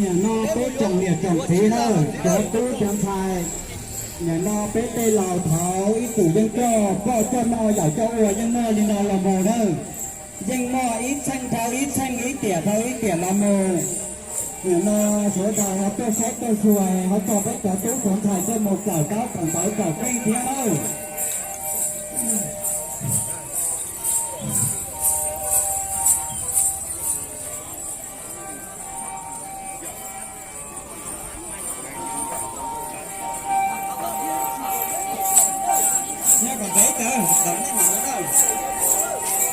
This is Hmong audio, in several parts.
Nim no peb tsoom niam tsoom txiv nawb, cov tub cov ntxhais, nim no peb tej laus thaud ib txwm yeej coj poj coj noj, yawm coj ua yeej noj li no los mus nawb. Yeej noj ib txheej dhau ib txheej, ib tiam dhau ib tiam los mus. Nim no sawv daws ho tuaj saib tuaj xyuas, ho tso peb cov tub cov ntxhais tuaj mus kawm taub kawm ntawv kawm keej thiab nawb.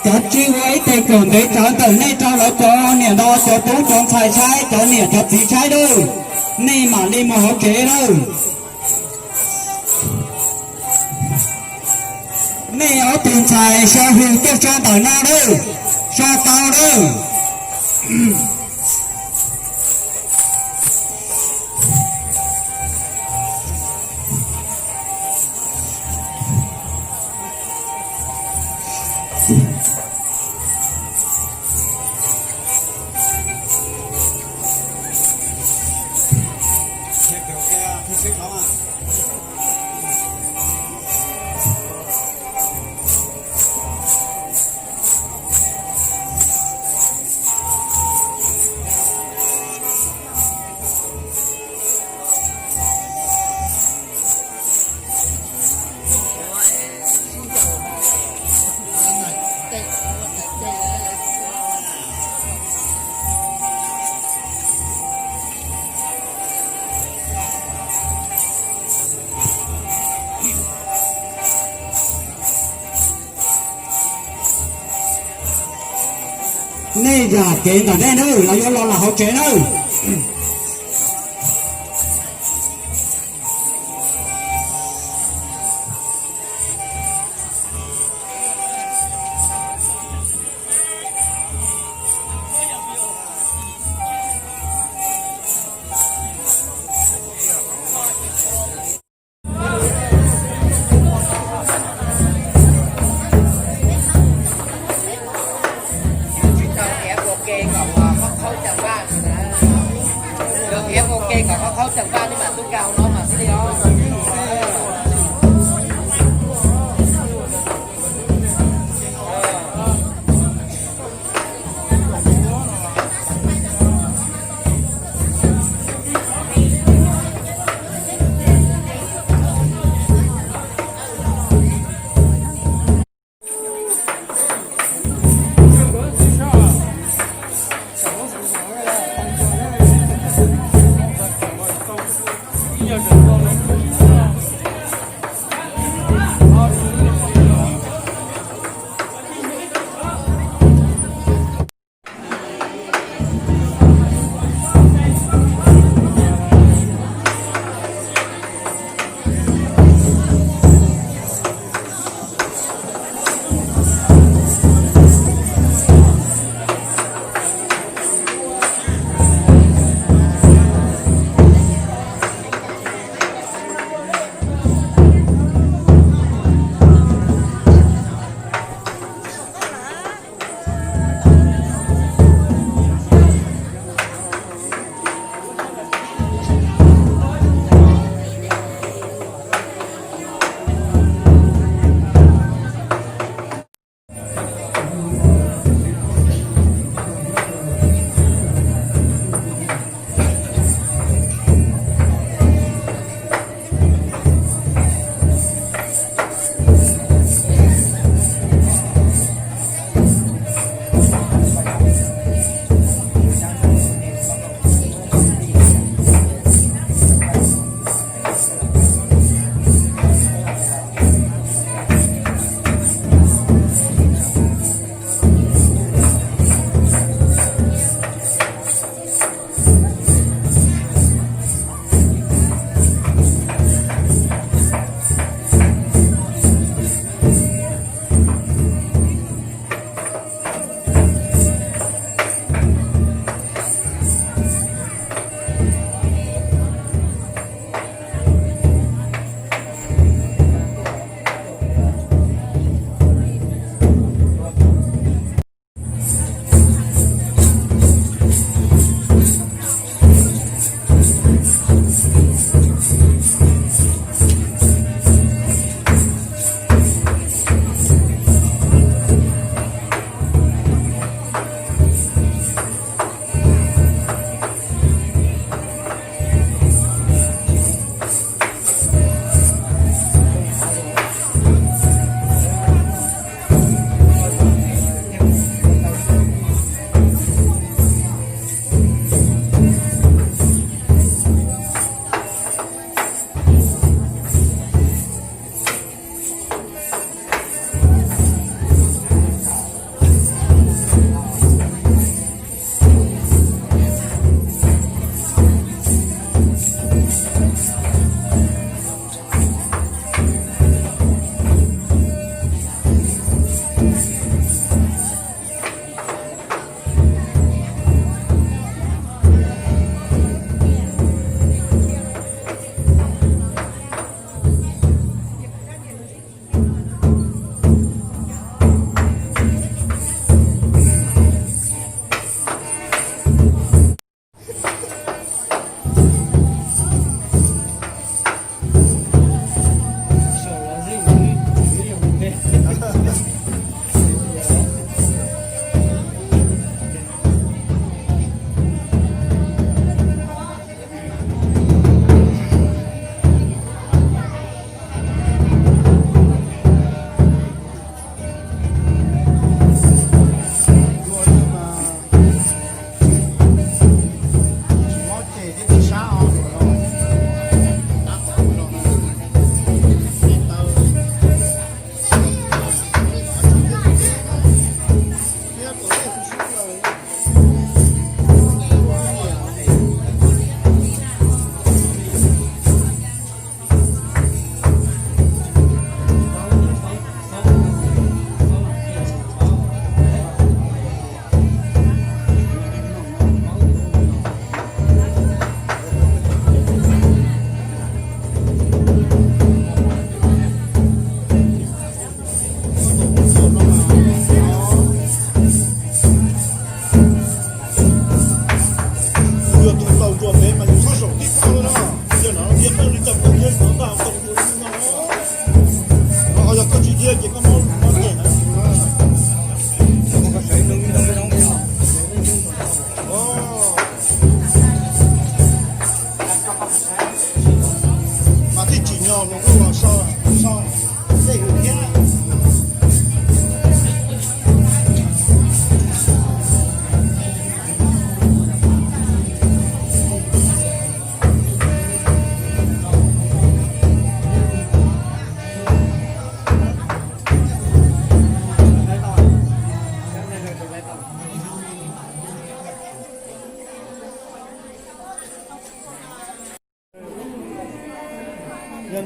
Cov tsis ua ib teg kawm ntev tsawv ntawm nej rau lawv cov niam no cov tub cov ntxhais saib, cov niam cov txiv saib nawb, nej mam li mus hauv tsev nawb. Nej ob tug ntxhais so hws tuaj so ntawm no nawb, so tau nawb. Nej zam kev ntawm nej nawb, lawv yuav los lam hauv tsev nawb. Ib yog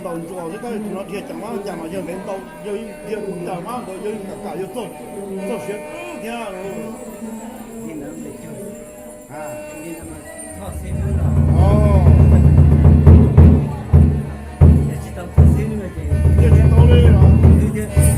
Tau ntsuas xwb, tab sis tus no dhia cas mab cas mas yawg ntev ntau, yawg dhia cas mab ntawd yawg kam kam yawg txaug, txaug siav thiab. Dhia tsis tau li los.